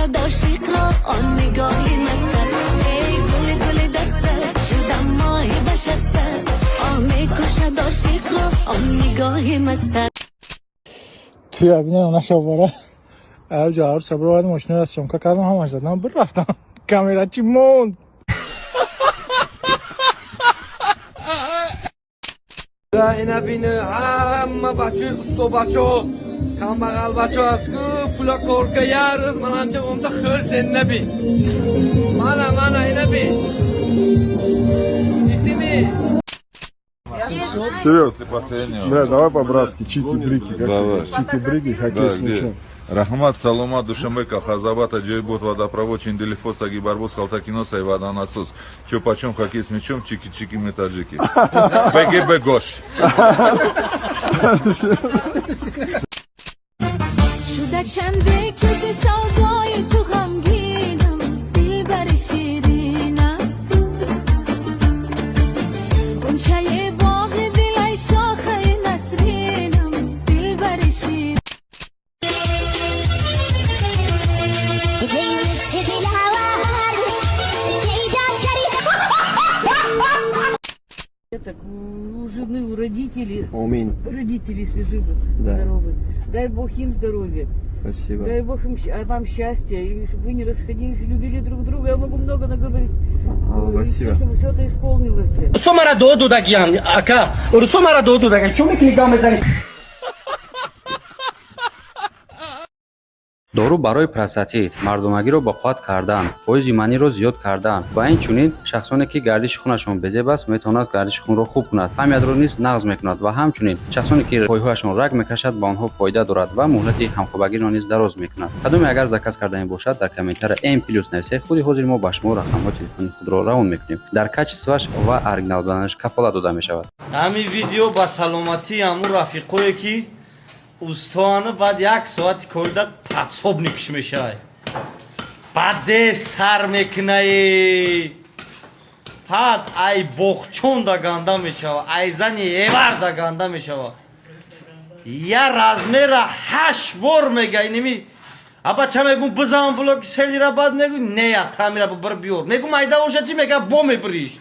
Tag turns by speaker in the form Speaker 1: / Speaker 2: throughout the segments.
Speaker 1: Мекушад ошиқро он нигоҳи мастат. Эй гули гули дастат, шудам моҳи башастат. Оҳ, мекушад ошиқро он нигоҳи мастат.
Speaker 2: Туи абина нашавбара. Ҷо арӯса бировардам, мошинаро съёмка кардам, ҳамаш задам, бирафтам. Камерачи монд.
Speaker 3: Ина бини, ҳама бачаи устобачо, камбағалбачо аст ку, пула корка як рӯз ман ҳамҷа омда хӯрсен наби. Мана, мана, ина би. Исими.
Speaker 4: Серег,
Speaker 5: Последнего.
Speaker 4: бля, давай по-братски, чики-брики, как
Speaker 5: Давай.
Speaker 4: тебе? Чики-брики, хоккей
Speaker 5: Да,
Speaker 4: с
Speaker 5: где?
Speaker 4: мячом.
Speaker 5: Раҳмат, саломат, Душанбе, Колхозабад, Джойбот, водопровод, Чинделифос, Агибарбоз, Халтакинос, Водонасос. Чё почем хоккей с мячом, чики-чики, мы таджики. БГБ Гош.
Speaker 1: Шуда чанде киси савдои ту ғамгинам, дилбари ширинам. Ғунчаи боғи дилай, шохаи насринам, дилбари ширин.
Speaker 6: Так, у жены, у родителей,
Speaker 3: Амин.
Speaker 6: Родители, если живы,
Speaker 3: Да.
Speaker 6: здоровы. Дай Бог им здоровья,
Speaker 3: Спасибо.
Speaker 6: Дай Бог им, а вам счастья, и чтобы вы не расходились, любили друг друга. Я могу много наговорить.
Speaker 3: О,
Speaker 6: И
Speaker 3: спасибо.
Speaker 6: всё, чтобы все это исполнилось.
Speaker 7: Русо мара дуо додагиам, ака, русо мара дуо додагиам. Чо мекунӣ, гап мезанӣ?
Speaker 8: Дору барои простатит, мардонагиро боқувват кардан, фоизи маниро зиёд кардан ва инчунин шахсоне, ки гардиши хунашон безеб аст, метавонад гардиши хунро хуб кунад, памятро низ нағз мекунад ва ҳамчунин шахсоне, ки пойҳояшон раг мекашад, ба онҳо фоида дорад ва муҳлати ҳамхобагиро низ дароз мекунад. Кадоме агар заказ кардани бошад, дар комментария М плюс нависед, худи ҳозир мо ба шумо рақамҳои телефони худро равон мекунем. Дар качестваш ва оригинал буданаш кафолат дода мешавад.
Speaker 3: Ҳамин видео ба саломатии ҳамун рафиқое, ки устоану баъд як соати корида подсобникш мешавад, баъде сар мекунаи, баъд ай боғчон да ганда мешава, ай зани эвар да ганда мешава. Я размера ҳашт бор мега иними аба ча мегум, бизан блоки селира, баъд мегу нея тамира бибир биёр, мегум айда боша чӣ мега, бо мебириш.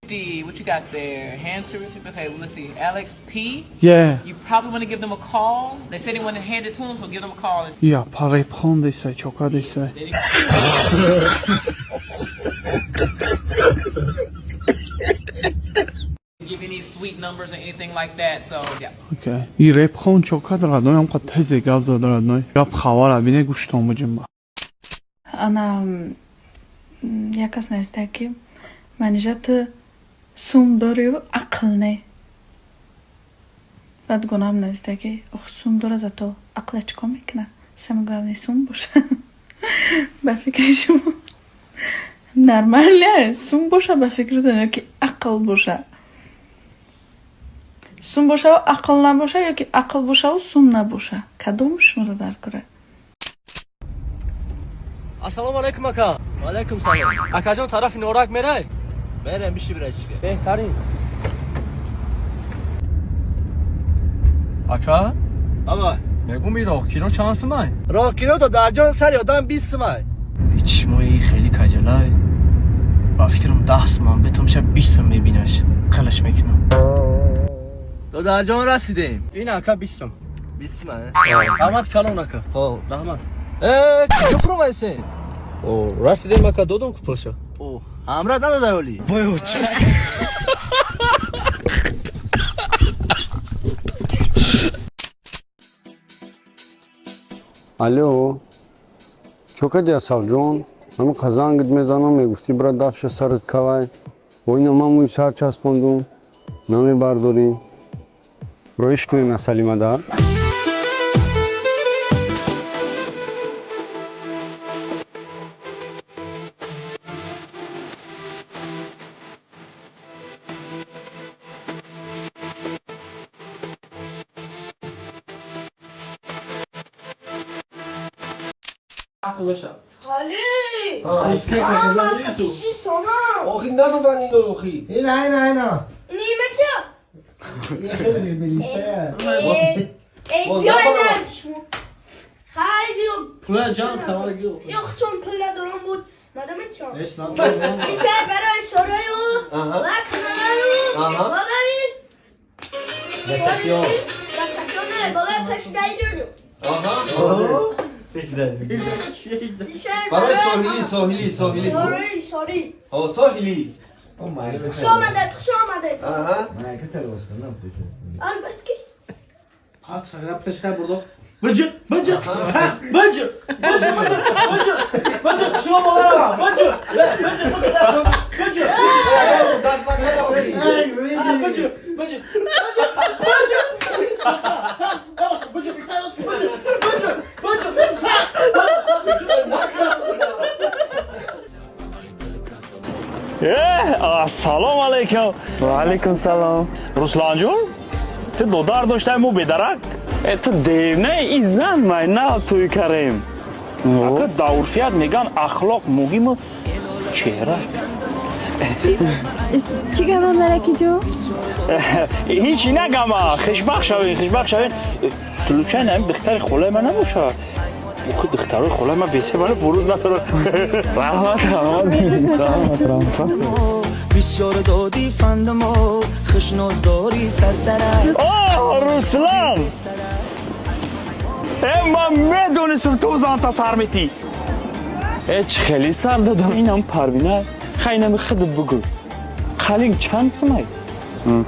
Speaker 9: D, what you got there? Hand to receive. Okay, well, let's see. Alex P.
Speaker 10: Yeah.
Speaker 9: You probably want to give them a call. They said they want to hand it to them, so give them a call.
Speaker 10: Я парепхон десай, чока десай.
Speaker 9: Give any suite numbers or anything like that. So yeah.
Speaker 10: Okay. И репхон чока родной, ам қад тезе гап зад, родной. Гап хавара бине, гӯштон буҷимба.
Speaker 11: Ана як кас нависта, ки Манижа, ту сум дорию ақл не. Баъд гунаам нависта, ки ох, сум дора, зато ақла чӣ кор мекуна? Самое главное сум боша. Ба фикри шумо нормально сум боша, ба фикритон, ё ки ақл боша? Сум бошаву ақл набоша ё ки ақл бошаву сум набоша, кадом шуморо дар кора?
Speaker 7: Ассалому алайкум, ака.
Speaker 3: Алайкум салом.
Speaker 7: Акаҷон, тарафи Норак мерай?
Speaker 3: Мерем, биши, бирачка.
Speaker 7: Беҳтарин, ака.
Speaker 3: Аба.
Speaker 7: Мегум, и роҳкиро чанд сумай?
Speaker 3: Роҳкиро то дарҷон сари одам 20 сумай.
Speaker 7: Чишмои хеле каҷалай, ба фикрам 10 суман битумша, 20 сум мебинаш, қилиш мекунам.
Speaker 3: Додарҷон, расидем.
Speaker 7: Ин, ака, 20 сум.
Speaker 3: 20 сумай.
Speaker 7: Раҳмат калон, ака.
Speaker 3: Хоб.
Speaker 7: Раҳмат.
Speaker 3: Э, куҷо фуромадисен?
Speaker 7: О, расидем, ака, додам ку пулша.
Speaker 3: О, ҳамрат надодай оли.
Speaker 7: Вой, очи.
Speaker 12: Алло, чо кади, Асалҷон? Ҳамин қазангит мезанам, мегуфтӣ бира дафша сарат кавай. Бо ина ман мӯи сар часпондум, намебардорӣ. Роиш кунем, Асалимадар.
Speaker 11: Хали!
Speaker 3: Охи, надодан ино, охи.
Speaker 2: Ина, ина, ина.
Speaker 11: Нимача!
Speaker 2: Хеле милисая.
Speaker 13: Эй, биёй шумо. Хай, биё.
Speaker 7: Пула ҷамъ кавара гир.
Speaker 13: Ё, чун пул надорам буд. Мадам чон.
Speaker 7: Нест, надорам.
Speaker 13: Ишай барои шораю ва каналаю балаи
Speaker 3: Бачакё.
Speaker 13: Бачакё не, балаи пешдаи. Ишай
Speaker 3: Барои соҳилӣ, соҳилӣ, соҳилӣ.
Speaker 13: Сори, сори.
Speaker 3: Ҳо, соҳилӣ.
Speaker 13: Хуш омадед, хуш омадед. Албатта.
Speaker 7: Пешкай бурдо. Быҷы, быҷы, быҷы, быҷы, быҷы, быҷы, быҷы, шумо болара, быҷы, быҷы, быҷы, быҷы, быҷы, быҷы, быҷы, быҷы, быҷы, быҷы, быҷы.
Speaker 14: Ассалому алайкум.
Speaker 10: Ва алайкум салом.
Speaker 14: Русланҷон, ту додар доштай, мо бедарак.
Speaker 10: Э, ту девна, и зан май нав тӯй карем.
Speaker 14: Ака, дар урфият меган, ахлоқ муҳиму чеҳра.
Speaker 6: Чӣ гапам, Наракиҷо?
Speaker 14: Ҳичи нагама, хушбахт шавед, хушбахт шавед. Случайно ҳамин духтари холаи ман набошад? Охи, духтарои холаи ман бесе мана буруз надорад.
Speaker 10: Раҳмат, раҳмат, раҳмат, раҳмат.
Speaker 15: Бисёр додӣ фандамо, хушноздорӣ сарсара.
Speaker 14: О, Руслан! Э, ман медонистам, ту занта сар метӣ.
Speaker 10: Э, чӣ хеле сар додам, инам Парвина. Хай, инами худат бугӯ, қалинг чанд сумай?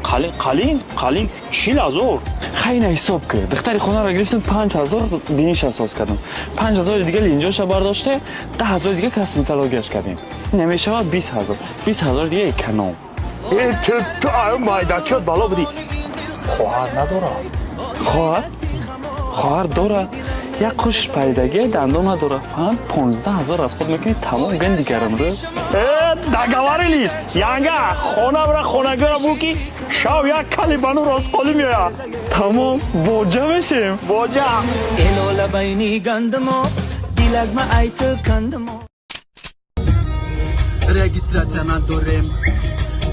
Speaker 14: Қалин, қалин, қалин 40 000.
Speaker 10: Хай, ина ҳисоб ки, духтари хонаро гирифтам, 5000 биниша соз кардам, 5000-и дига линҷоша бардоште, 10 000-и дига косметологияш кардем, намешавад 20 000, 20 000 дига эконом.
Speaker 14: Э, ту аю майдакиёт бало будӣ, хоҳар надорам.
Speaker 10: Хоҳар, хоҳар дорад, як қушш паридагия, дандон надорад. Фақат 15 000 аз худ мекунӣ, тамом, ган дигарамрӯ.
Speaker 14: Э, договорились. Янга хонамра, хонагиро бу, ки шав як кали бану ростқолӣ меояд.
Speaker 10: Тамом, боҷа мешем.
Speaker 14: Боҷа.
Speaker 15: Элола байни гандамо, дилагма айту кандамо.
Speaker 7: Регистрация надорем,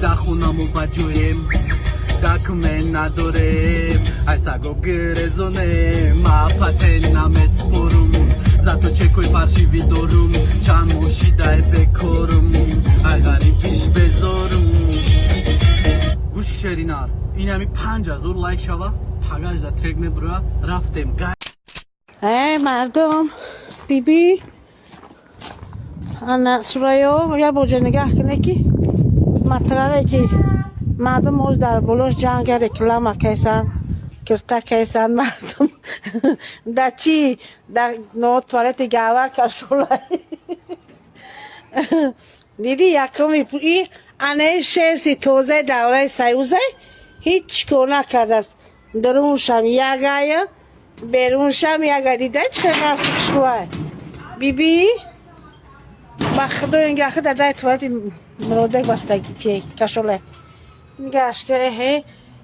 Speaker 7: да хонамо ба ҷоем, документ надорем, ай саго гирезонем, ма патент намеспорум, зато чекои паршивӣ дорум, чанд моҳ шидай бекорум, ай ғарибиш безорум. Гӯш, шеринар, инами 5000 лайк шава, пагажда трек мебура, рафтем.
Speaker 6: Эй, мардум, биби ана Сурайё, як боҷа нигаҳ кунед, ки матраре ки мардум оз дар болош ҷанга реклама кайсан, кирта кайсан. Мардум да чӣ да но туалети гава кашолай диди, якуми и анаи шерси тозаи давраи союзе ҳеҷ кор накардааст. Даруншам ягая, беруншам яга. Дида, чӣ қадар хушрӯай, биби, ба худо, ингаҳи дадаи туалети муродбек бастаги чи кашоле нигаҳш ки, эҳе,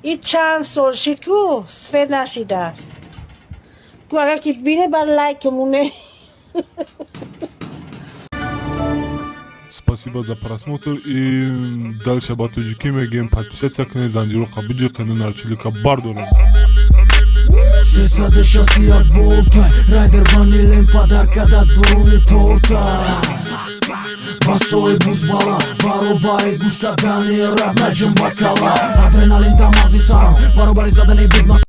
Speaker 6: и чанд сол шид, ку сфед нашидааст, ку агар ки бине, ба лайк муне.
Speaker 16: Спасибо за просмотр и дальше ба тоҷикӣ мегӯем: подписаться кунед, занҷироқа биҷиқену нарчилика бардорем.
Speaker 15: 361 волта, райдер ванилем, подарка да дуруни торта. Басои бузбала, баробари гӯш кардани рап, наҷум бакала, адреналин дамази сарам, баробари задани бигма.